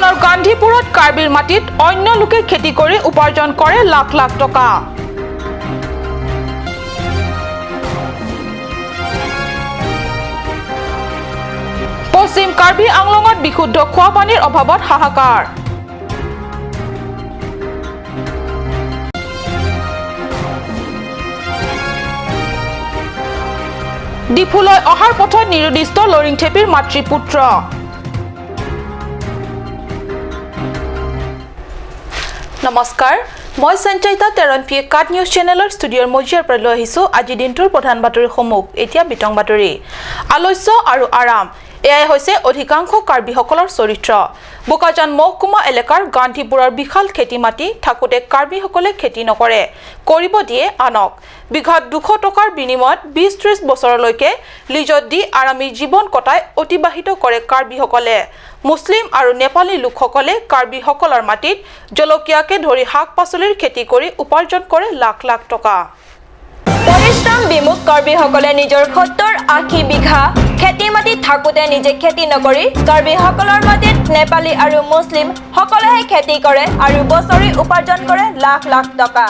ডিব্ৰুগড়ৰ গান্ধীপুৰত কাৰ্বিৰ মাটিত অন্য লোকে খেতি কৰি উপাৰ্জন কৰে লাখ লাখ টকা। পশ্চিম কাৰ্বি আংলঙত বিশুদ্ধ খোৱা পানীৰ অভাৱত হাহাকাৰ। ডিফুলৈ অহাৰ পথত নিৰুদ্দিষ্ট লৰিংথেপিৰ মাতৃ পুত্ৰ। নমস্কাৰ, মই সঞ্চয়িতা তেৰণপিয়ে কাট নিউজ চেনেলৰ ষ্টুডিঅ'ৰ মজিয়াৰ পৰা লৈ আহিছোঁ আজি দিনটোৰ প্ৰধান বাতৰিসমূহ। এতিয়া বিতং বাতৰি। আলস্য আৰু আৰাম, এয়াই হৈছে অধিকাংশ কাৰ্বিসকলৰ চৰিত্ৰ। বোকাজান মহকুমা এলেকাৰ গান্ধীপুৰৰ বিশাল খেতি মাটি থাকোঁতে কাৰ্বিসকলে খেতি নকৰে, কৰিব দিয়ে আনক। বিঘাত 200 টকাৰ বিনিময়ত 20-30 বছৰলৈকে লিজত দি আৰামী জীৱন কটাই অতিবাহিত কৰে কাৰ্বিসকলে। মুছলিম আৰু নেপালী লোকসকলে কাৰ্বিসকলৰ মাটিত জলকীয়াকে ধৰি শাক পাচলিৰ খেতি কৰি উপাৰ্জন কৰে লাখ লাখ টকা। পৰিশ্ৰম বিমুখ কাৰ্বিসকলে নিজৰ 70-80 বিঘা খেতি মাটিত থাকোঁতে নিজে খেতি নকৰি কাৰ্বিসকলৰ মাটিত নেপালী আৰু মুছলিম সকলেহে খেতি কৰে আৰু বছৰি উপাৰ্জন কৰে লাখ লাখ টকা।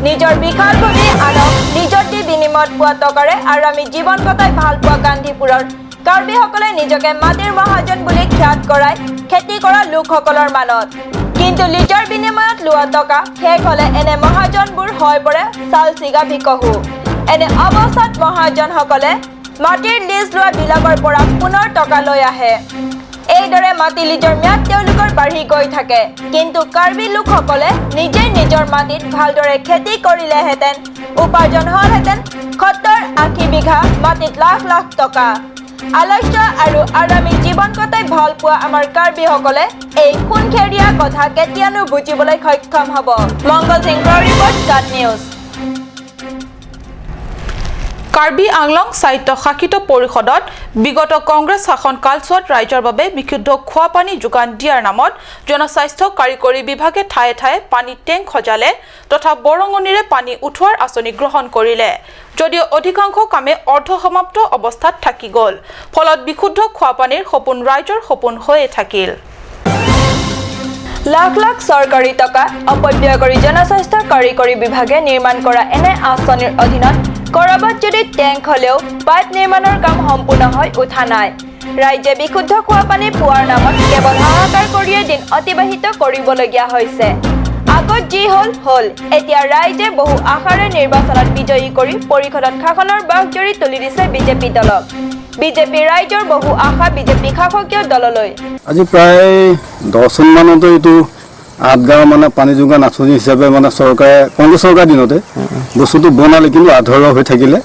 নিজৰ বিশাল ভূমি আনক নিজৰ দি বিনিময়ত পোৱা টকাৰে আৰামী জীৱন কটাই ভাল পোৱা গান্ধীপুৰৰ কাৰ্বিসকলে নিজকে মাটিৰ মহাজন বুলি খ্যাত কৰাই খেতি কৰা লোকসকলৰ মানত। কিন্তু নিজৰ বিনিময়ত লোৱা টকা শেষ হ'লে এনে মহাজনবোৰ হৈ পৰে চাল ছিগা ভিকহু। এনে অৱস্থাত মহাজনসকলে মাটিৰ লিজ লোৱা বিলাকৰ পৰা পুনৰ টকা লৈ আহে। এইদৰে মাটি লিজৰ ম্যাদ তেওঁলোকৰ বাঢ়ি গৈ থাকে। কিন্তু কাৰ্বি লোকসকলে নিজে নিজৰ মাটিত ভালদৰে খেতি কৰিলেহেঁতেন উপাৰ্জন হ'লহেঁতেন 70-80 বিঘা মাটিত লাখ লাখ টকা। আলস্য আৰু আৰামী জীৱন কটাই ভাল পোৱা আমাৰ কাৰ্বিসকলে এই সোণখেৰীয়া কথা কেতিয়ানো বুজিবলৈ সক্ষম হ'ব? মংগল সিংহৰ ৰিপৰ্ট, কাট নিউজ। কাৰ্বি আংলং স্বায়ত্ত শাসিত পৰিষদত বিগত কংগ্ৰেছ শাসন কালছোৱাত ৰাইজৰ বাবে বিশুদ্ধ খোৱা পানী যোগান দিয়াৰ নামত জনস্বাস্থ্য কাৰিকৰী বিভাগে ঠায়ে ঠায়ে পানী টেংক সজালে তথা বৰঙণিৰে পানী উঠোৱাৰ আঁচনি গ্ৰহণ কৰিলে যদিও অধিকাংশ কামে অৰ্ধসমাপ্ত অৱস্থাত থাকি গ'ল। ফলত বিশুদ্ধ খোৱা পানীৰ সপোন ৰাইজৰ সপোন হৈয়ে থাকিল। লাখ লাখ চৰকাৰী টকা অপব্যয় কৰি জনস্বাস্থ্য কাৰিকৰী বিভাগে নিৰ্মাণ কৰা এনে আঁচনিৰ অধীনত কৰবাত যদি টেংক হ'লেও পাইপ নিৰ্মাণৰ কাম সম্পূৰ্ণ হৈ উঠা নাই। ৰাইজে বিশুদ্ধ খোৱা পানী পোৱাৰ নামত কেৱল হাহাকাৰ কৰিয়ে দিন অতিবাহিত কৰিবলগীয়া হৈছে। আগত যি হ'ল হ'ল, এতিয়া ৰাইজে বহু আশাৰে নিৰ্বাচনত বিজয়ী কৰি পৰিষদত শাসনৰ বাঘজৰী তুলি দিছে বিজেপি দলক। বিজেপি ৰাইজৰ বহু আশা বিজেপি শাসকীয় দললৈ। আজি প্ৰায় 10 চনমানতো এইটো আঠগাঁও মানে পানী যোগান আঁচনি হিচাপে মানে চৰকাৰে কংগ্ৰেছ চৰকাৰ দিনতে বস্তুটো বনালে, কিন্তু আধৰুৱা হৈ থাকিলে।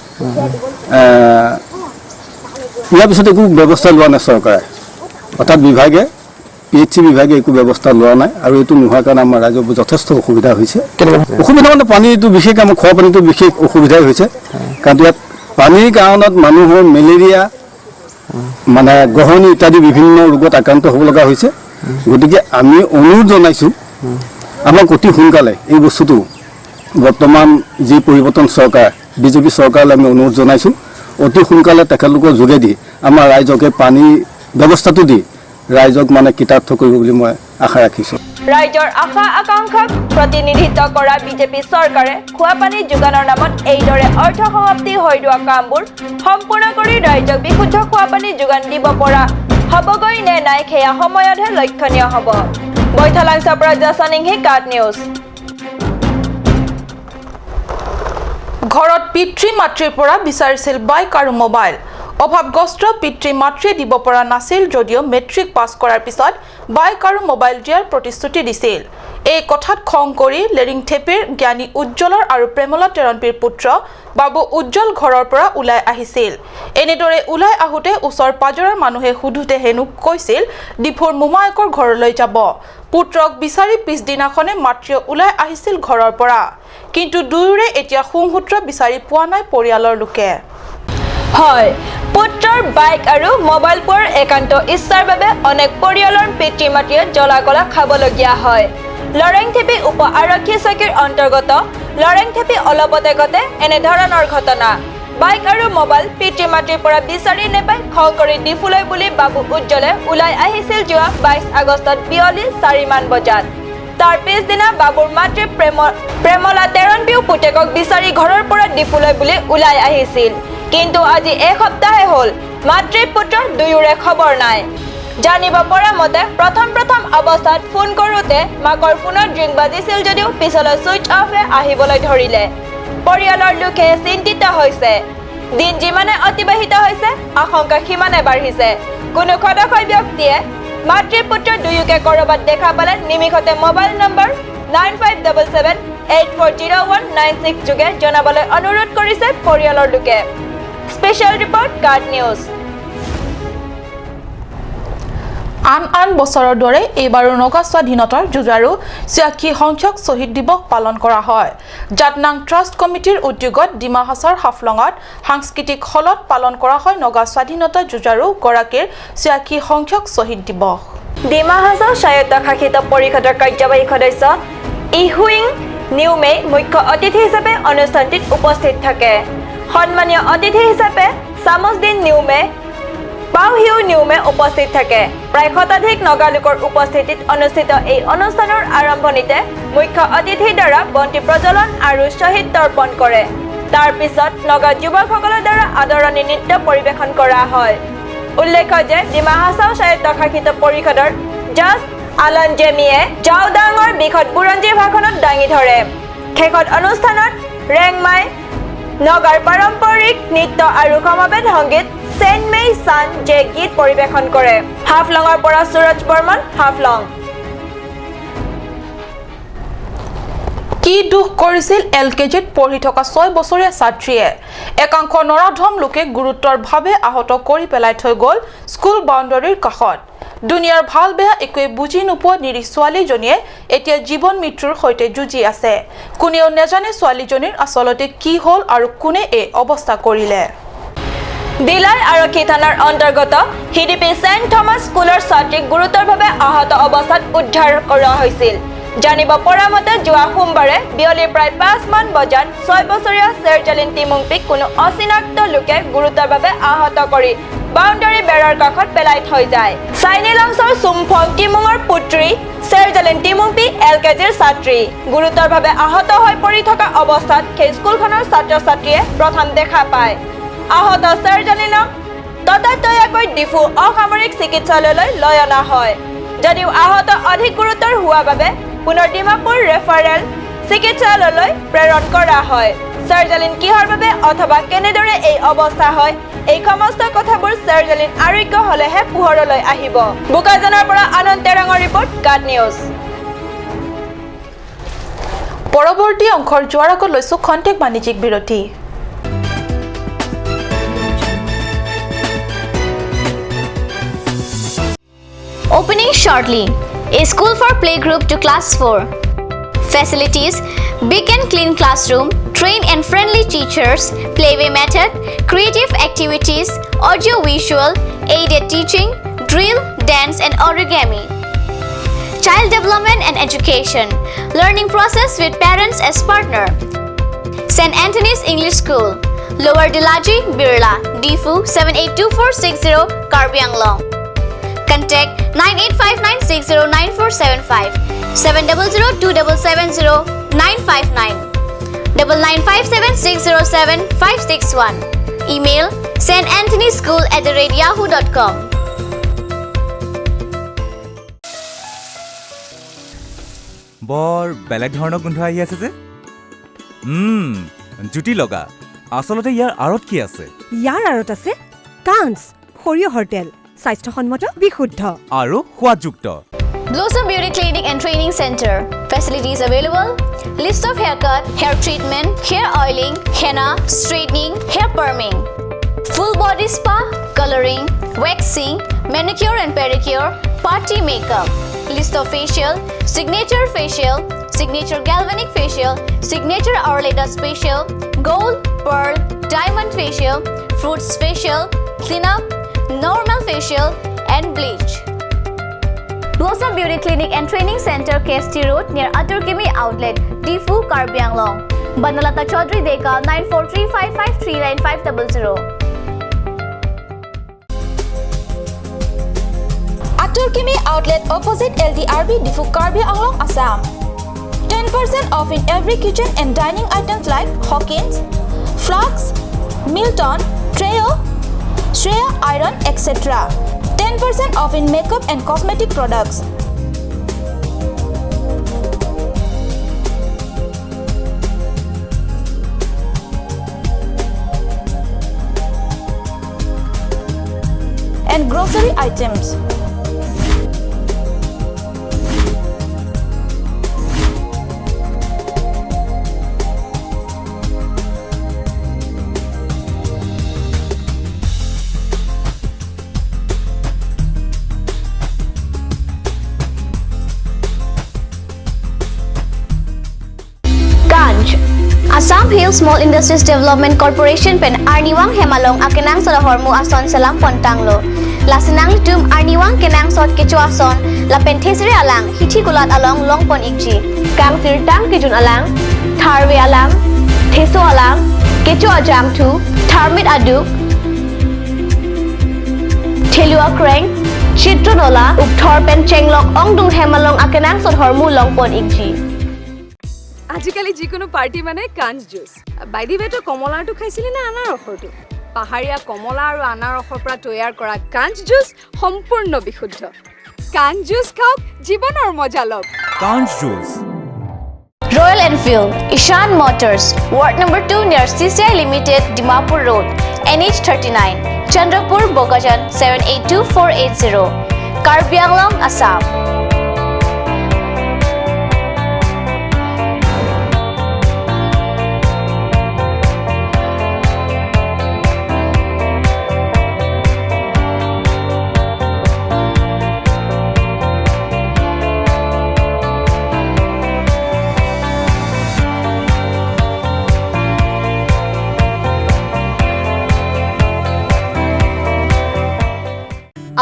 ইয়াৰ পিছত একো ব্যৱস্থা লোৱা নাই চৰকাৰে, অৰ্থাৎ বিভাগে PHC বিভাগে একো ব্যৱস্থা লোৱা নাই। আৰু এইটো নোহোৱাৰ কাৰণে আমাৰ ৰাইজৰ যথেষ্ট অসুবিধা হৈছে। অসুবিধা মানে পানীটো বিশেষ আমাৰ খোৱা পানীটো বিশেষ অসুবিধাই হৈছে, কাৰণ ইয়াত পানীৰ কাৰণত মানুহৰ মেলেৰিয়া মানে গ্ৰহণী ইত্যাদি বিভিন্ন ৰোগত আক্ৰান্ত হ'ব লগা হৈছে। গতিকে আমি অনুৰোধ জনাইছোঁ আমাক অতি সোনকালে এই বস্তুটো বৰ্তমান যি পৰিৱৰ্তন চৰকাৰ বিজেপি চৰকাৰলৈ আমি অনুৰোধ জনাইছোঁ, অতি সোনকালে তেখেতলোকৰ যোগেদি আমাৰ ৰাইজকে পানী ব্যৱস্থাটো দি ৰাইজক মানে কৃতাৰ্থ কৰিব বুলি মই আশা ৰাখিছোঁ। ৰাইজৰ আশা আকাংক্ষাক প্ৰতিনিধিত্ব কৰা বিজেপি চৰকাৰে খোৱা পানী যোগানৰ নামত এইদৰে অৰ্থ সমাপ্তি হৈ যোৱা কামবোৰ সম্পূৰ্ণ কৰি ৰাইজক বিশুদ্ধ খোৱা পানী যোগান দিব পৰা হ'বগৈ নে নাই সেয়া সময়তহে লক্ষণীয় হ'ব। বৈঠালাংছৰ পৰা জাছানিংহি, কাট নিউজ। ঘৰত পিতৃ মাতৃৰ পৰা বিচাৰিছিল বাইক আৰু মোবাইল। অভাৱগ্ৰস্ত পিতৃ মাতৃয়ে দিব পৰা নাছিল যদিও মেট্ৰিক পাছ কৰাৰ পিছত বাইক আৰু মোবাইল দিয়াৰ প্ৰতিশ্ৰুতি দিছিল। এই কথাত খং কৰি লেৰিংথেপিৰ জ্ঞানী উজ্জ্বলৰ আৰু প্ৰেমলা তেৰণপিৰ পুত্ৰ বাবু উজ্জ্বল ঘৰৰ পৰা ওলাই আহিছিল। এনেদৰে ওলাই আহোঁতে ওচৰ পাজৰৰ মানুহে সোধোতে হেনো কৈছিল ডিফুৰ মোমায়েকৰ ঘৰলৈ যাব। পুত্ৰক বিচাৰি পিছদিনাখনে মাতৃয়ে ওলাই আহিছিল ঘৰৰ পৰা, কিন্তু দুয়োৰে এতিয়া শুংসূত্ৰ বিচাৰি পোৱা নাই পৰিয়ালৰ লোকে। হয়, পুত্ৰৰ বাইক আৰু মোবাইল পোৱাৰ একান্ত ইচ্ছাৰ বাবে অনেক পৰিয়ালৰ পিতৃ মাতৃয়ে জ্বলা কলা খাবলগীয়া হয়। লৰেংথেপি উপ আৰক্ষী চকীৰ অন্তৰ্গত লৰেংথেপি অলপতে ঘটে এনেধৰণৰ ঘটনা। বাইক আৰু মোবাইল পিতৃ মাতৃৰ পৰা বিচাৰি নেপাই খং কৰি ডিফুলৈ বুলি বাবু উজ্জ্বলে ওলাই আহিছিল যোৱা 22 আগষ্টত বিয়লি 4মান বজাত। তাৰ পিছদিনা বাবুৰ মাতৃ প্ৰেমলা তেৰণপিও পুতেকক বিচাৰি ঘৰৰ পৰা ডিফুলৈ বুলি ওলাই আহিছিল। কিন্তু আজি এসপ্তাহে হ'ল, মাতৃ পুত্ৰ দুয়োৰে খবৰ নাই। জানিব পৰা মতে প্ৰথম প্ৰথম অৱস্থাত ফোন কৰোঁতে মাকৰ ফোনত ৰিং বাজিছিল যদিও পিছলৈ ছুইচ অফে আহিবলৈ ধৰিলে। পৰিয়ালৰ লোকে চিন্তিত হৈছে। দিন যিমানে অতিবাহিত হৈছে, আশংকা সিমানে বাঢ়িছে। কোনো সদস্য ব্যক্তিয়ে মাতৃ পুত্ৰ দুয়োকে ক'ৰবাত দেখা পালে নিমিষতে মোবাইল নম্বৰ 9577840196 যোগে জনাবলৈ অনুৰোধ কৰিছে পৰিয়ালৰ লোকে। Special report, card news. আন আন বছৰৰ দৰে এইবাৰো নগা স্বাধীনতাৰ যুঁজাৰু 86 সংখ্যক শ্বহীদ দিৱস পালন কৰা হয়। জাতনাং ট্ৰাষ্ট কমিটিৰ উদ্যোগত ডিমা হাছাওৰ হাফলঙত সাংস্কৃতিক হলত পালন কৰা হয় নগা স্বাধীনতা যুঁজাৰু গৰাকীৰ 86 সংখ্যক শ্বহীদ দিৱস। ডিমা হাছাও স্বায়ত্তশাসিত পৰিষদৰ কাৰ্যবাহী সদস্য ইহুইং নিউমে মুখ্য অতিথি হিচাপে অনুষ্ঠানটিত উপস্থিত থাকে। সন্মানীয় অতিথি হিচাপে চামুজদিন নিউমে, পাওহিউ নিউমে উপস্থিত থাকে। প্ৰায় শতাধিক নগা লোকৰ উপস্থিতিত অনুষ্ঠিত এই অনুষ্ঠানৰ আৰম্ভণিতে মুখ্য অতিথিৰ দ্বাৰা বন্তি প্ৰজ্বলন আৰু শ্বহীদ তৰ্পণ কৰে। তাৰ পিছত নগা যুৱকসকলৰ দ্বাৰা আদৰণি নৃত্য পৰিৱেশন কৰা হয়। উল্লেখ্য যে ডিমা হাছাও স্বায়ত্তশাসিত পৰিষদৰ জাজ আলান জেমিয়ে জাওদাঙৰ বিশদ বুৰঞ্জী ভাষণত দাঙি ধৰে। শেষত অনুষ্ঠানত ৰেংমাই নগাৰ পাৰম্পৰিক নৃত্য আৰু সমবেত সংগীত চেনমেই চান জে গীত পৰিৱেশন কৰে। হাফলঙৰ পৰা সুৰজ বৰ্মন, হাফলং। কি দুখ কৰিছিল এল কে জিত পঢ়ি থকা 6 বছৰীয়া ছাত্ৰীয়ে? একাংশ নৰাধম লোকে গুৰুতৰভাৱে আহত কৰি পেলাই থৈ গ'ল স্কুল বাউণ্ডৰীৰ কাষত। দুনিয়াৰ ভাল বেয়া একোৱে বুজি নোপোৱা নিৰীহ ছোৱালীজনীয়ে এতিয়া জীৱন মৃত্যুৰ সৈতে যুঁজি আছে। কোনেও নেজানে ছোৱালীজনীৰ আচলতে কি হ'ল আৰু কোনে এই অৱস্থা কৰিলে। দিলাই আৰক্ষী থানাৰ অন্তৰ্গত হিডিপি ছেইণ্ট থমাছ স্কুলৰ ছাত্ৰীক গুৰুতৰভাৱে আহত অৱস্থাত উদ্ধাৰ কৰা হৈছিল। জানিব পৰা মতে যোৱা সোমবাৰে বিয়লি প্ৰায় 5মান বজাত 6 বছৰীয়া চেৰজালিন টিমুংপিক কোনো অচিনাক্ত লোকে গুৰুতৰভাৱে আহত কৰি বাউণ্ডাৰী বেৰৰ কাষত পেলাই থৈ যায়। চাইনিলংছৰ চুমফং টিমুঙৰ পুত্ৰী চেৰজালিন টিমুংপি এল কে জিৰ ছাত্ৰী গুৰুতৰভাৱে আহত হৈ পৰি থকা অৱস্থাত সেই স্কুলখনৰ ছাত্ৰ ছাত্ৰীয়ে প্ৰথম দেখা পায়। আহত চেৰজালিনক ততাতৈয়াকৈ ডিফু অসামৰিক চিকিৎসালয়লৈ লৈ অনা হয় যদিও আহত অধিক গুৰুতৰ হোৱাৰ বাবে পুনৰ ডিমাপুৰ ৰেফাৰেল চিকিৎসালয়লৈ প্ৰেৰণ কৰা হয়। চেৰজালিন কিহৰ বাবে অথবা কেনেদৰে এই অৱস্থা হয়, এই সমস্ত কথাবোৰ চেৰজালিন আৰোগ্য হলেহে পোহৰলৈ আহিব। বোকাজানৰ পৰা আনন্দ তেৰাঙৰ ৰিপৰ্ট, গাট নিউজ। পৰৱৰ্তী অংশৰ যোৱাৰ আগত লৈছো খন্তেক বাণিজ্যিক বিৰতি। Opening shortly, a school for playgroup to class 4. Facilities: big and clean classroom, trained and friendly teachers, playway method, creative activities, audio-visual, aided teaching, drill, dance and origami. Child development and education, learning process with parents as partner. St. Anthony's English School, Lower Dilaji, Birla, Difu 782460, Karbi Anglong. Contact 9859609475, 7002770 959, 9957607561. Email stanthonyschool@yahoo.com. বৰ বেলেগ ধৰণৰ গোন্ধ আহি আছে যে, জুতি লগা। আচলতে ইয়াৰ আঁৰত কি আছে? ইয়াৰ আঁৰত আছে কাঞ্চ সৰিয়হৰ তেল, স্বাস্থ্যসন্মত, বিশুদ্ধ আৰু সোৱাদযুক্ত। Blossom Beauty Clinic and Training Center. Facilities available: list of haircut, hair treatment, hair oiling, henna, straightening, hair perming, full body spa, coloring, waxing, manicure and pedicure, party makeup. List of facial: signature facial, signature galvanic facial, signature Arleta facial, gold, pearl, diamond facial, fruits facial, clean up, normal facial and bleach. Blossom Beauty Clinic and Training Center, KST Road, near Aturkimi Outlet, Difu, Karbi Anglong. Banalata Chaudhary Deka 9435539500. Atur Kimi outlet opposite LDRB Diphu Karbi Anglong, Assam. 10% off in every kitchen and dining items like Hawkins, Flux, Milton, Treo, Shreya Iron, etc. 10% off in makeup and cosmetic products. And grocery items. Ganj Assam Hill Small Industries Development Corporation pen Arniwang Hemalong akenang sod hormu ason salam pontanglo lasinang tum Arniwang kenang sod kecho ason la pen thesre alang hithi gulat along long pon ikji kang sir tang kejun alang tharwe alang theso alang kecho ajam thu tharmit aduk thelua kreng chitronola upthor pen chenglok ongdung hemalong akenang sod hormu long pon ikji. আজিকালি যিকোনো party মানে কাঞ্চ juice. By the ৱে, তই কমলাৰটো খাইছিলি নে আনাৰসৰটো? পাহাৰীয়া কমলা আৰু আনাৰসৰ পৰা তৈয়াৰ কৰা কাঞ্চ জুচ সম্পূৰ্ণ বিশুদ্ধ। কাঞ্চ জুচ খাওক, জীৱনৰ মজা লওক। কাঞ্চ juice. Royal Enfield, Ishan Motors, Ward number 2 near CCI Limited, Dimapur Road, NH 39, Chandrapur, Bokajan 782480, Karbi Anglong, Assam.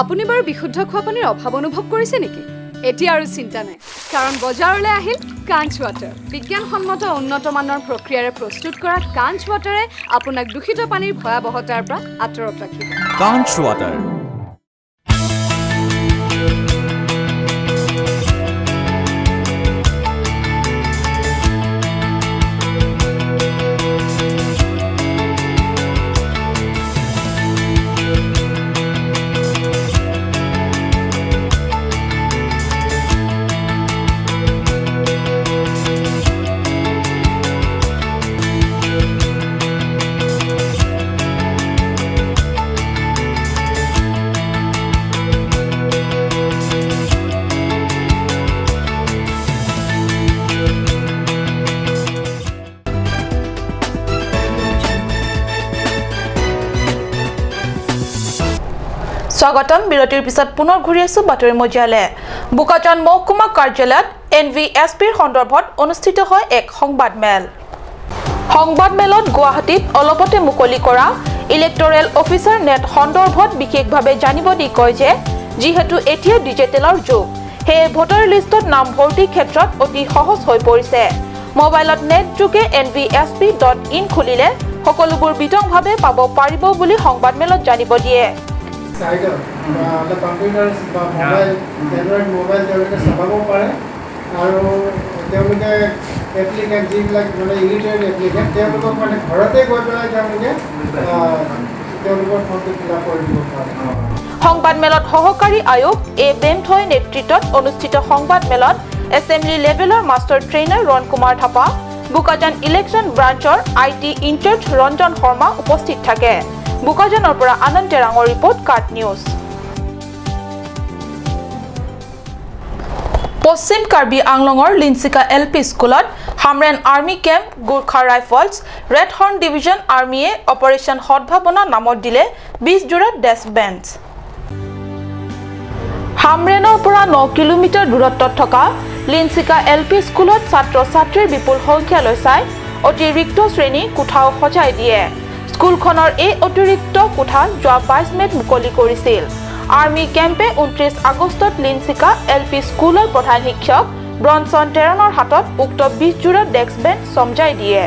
আপুনি বাৰু বিশুদ্ধ খোৱা পানীৰ অভাৱ অনুভৱ কৰিছে নেকি? এতিয়া আৰু চিন্তা নাই, কাৰণ বজাৰলৈ আহিল কাঞ্চ ৱাটাৰ। বিজ্ঞানসন্মত উন্নত মানৰ প্ৰক্ৰিয়াৰে প্ৰস্তুত কৰা কাঞ্চ ৱাটাৰে আপোনাক দূষিত পানীৰ ভয়াৱহতাৰ পৰা আঁতৰত ৰাখিব। কাঞ্চ ৱাটাৰ। স্বাগতম। বিৰতিৰ পিছত পুনৰ ঘূৰি আছো বাতৰি মজিয়ালে। বোকাজান মহকুমা কাৰ্যালয়ত এন ভি এছ পিৰ সন্দৰ্ভত অনুষ্ঠিত হয় এক সংবাদমেল। সংবাদমেলত গুৱাহাটীত অলপতে মুকলি কৰা ইলেক্টৰেল অফিচাৰ নেট সন্দৰ্ভত বিশেষভাৱে জানিব দি কয় যে যিহেতু এতিয়া ডিজিটেলৰ যুগ, সেয়ে ভোটাৰ লিষ্টত নাম ভৰ্তিৰ ক্ষেত্ৰত অতি সহজ হৈ পৰিছে। মোবাইলত নেট যোগে N V S P dot in খুলিলে সকলোবোৰ বিতংভাৱে পাব পাৰিব বুলি সংবাদমেলত জানিব দিয়ে। চাইডত বা কম্পিউটাৰ বা মোবাইল, এণ্ড্ৰইড মোবাইল তেওঁলোকে চলাব পাৰে আৰু তেওঁলোকে এপ্লিকেণ্ট যিবিলাক মানে ইলিটাৰেট এপ্লিকেণ্ট তেওঁলোকক মানে ঘৰতে গৈ পেলাই তেওঁলোকে তেওঁলোকৰ ফৰ্মটো ফিল আপ কৰি দিব পাৰে। সংবাদমেলত সহকাৰী আয়ুক্ত এ বেমথয় নেতৃত্বত অনুষ্ঠিত সংবাদমেলত এছেম্বলি লেভেলৰ master trainer Ran Kumar Thapa, Bokajan election ব্ৰাঞ্চৰ I T in-charge Ranjan Sharma উপস্থিত থাকে। বোকাজানৰ পৰা আনন্দ তেৰাঙৰ ৰিপৰ্ট, কাট নিউজ। পশ্চিম কাৰ্বি আংলঙৰ লিঞ্চিকা এল পি স্কুলত Hamren army camp, Gorkha rifles, red horn division আৰ্মীয়ে operation সদ্ভাৱনা নামত দিলে 20 যোৰা ডেস্ক বেঞ্চ। হামৰেনৰ পৰা 9 কিলোমিটাৰ দূৰত্বত থকা লিঞ্চিকা এল পি স্কুলত ছাত্ৰ ছাত্ৰীৰ বিপুল সংখ্যালৈ চাই অতিৰিক্ত শ্ৰেণী কোঠাও সজাই দিয়ে। স্কুলখনৰ এই অতিৰিক্ত কোঠা যোৱা 22 মে'ত মুকলি কৰিছিল। আৰ্মি কেম্পে 29 আগষ্টত লিঞ্চিকা এল পি স্কুলৰ প্ৰধান শিক্ষক ব্ৰনছন টেৰণৰ হাতত উক্ত 20 যোৰা ডেস্ক বেঞ্চ চমজাই দিয়ে।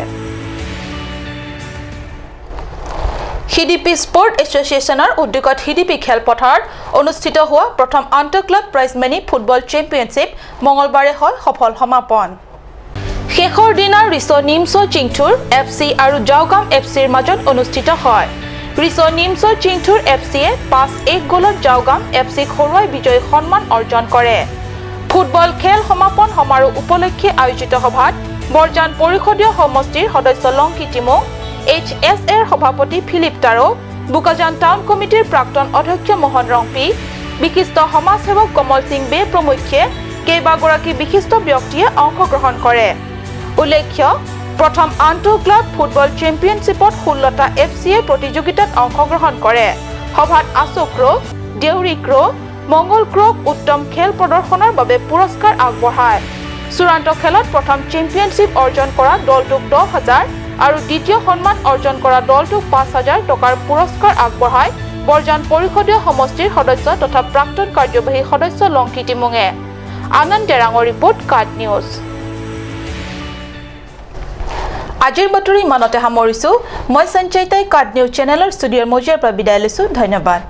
সিডিপি স্পৰ্ট এছ'চিয়েশ্যনৰ উদ্যোগত সিডিপি খেলপথাৰত অনুষ্ঠিত হোৱা প্ৰথম আন্তঃক্লাব প্ৰাইজ মানি ফুটবল চেম্পিয়নশ্বিপ মঙলবাৰে হয় সফল সমাপন। শেষৰ দিনা ৰিচ নিমছ চিংথুৰ এফ চি আৰু জাওগাম এফ চিৰ মাজত অনুষ্ঠিত হয়। ৰিচ নিমছ চিংথুৰ এফ চিয়ে 5-1 গ'লত জাওগাম এফ চিক হৰুৱাই বিজয়ী সন্মান অৰ্জন কৰে। ফুটবল খেল সমাপন সমাৰোহ উপলক্ষে আয়োজিত সভাত বৰজান পৰিষদীয় সমষ্টিৰ সদস্য লংকি টিমুং, এইচ এছ এৰ সভাপতি ফিলিপ তাৰো, বোকাজান টাউন কমিটিৰ প্ৰাক্তন অধ্যক্ষ মোহন ৰংপি, বিশিষ্ট সমাজসেৱক কমল সিং বে প্ৰমুখ্যে কেইবাগৰাকী বিশিষ্ট ব্যক্তিয়ে অংশগ্ৰহণ কৰে। উল্লেখ্য, প্ৰথম আন্তঃ ক্লাব ফুটবল চেম্পিয়নশ্বিপত 16টা এফ চিয়ে প্ৰতিযোগিতাত অংশগ্ৰহণ কৰে। সভাত আশোক ক্ৰ', দেউৰী ক্ৰ', মংগল ক্ৰ'ক উত্তম খেল প্ৰদৰ্শনৰ বাবে পুৰস্কাৰ আগবঢ়ায়। চূড়ান্ত খেলত প্ৰথম চেম্পিয়নশ্বিপ অৰ্জন কৰা দলটোক 10,000 আৰু দ্বিতীয় সন্মান অৰ্জন কৰা দলটোক 5,000 টকাৰ পুৰস্কাৰ আগবঢ়ায় বৰজান পৰিষদীয় সমষ্টিৰ সদস্য তথা প্ৰাক্তন কাৰ্যবাহী সদস্য লংকি টিমুঙে। আনন্দ টেৰাঙৰ ৰিপৰ্ট, কাট নিউজ। আজিৰ বাতৰি ইমানতে সামৰিছোঁ। মই সঞ্চয়িতাই কাট নিউজ চেনেলৰ ষ্টুডিঅ'ৰ মজিয়াৰ পৰা বিদায় লৈছোঁ। ধন্যবাদ।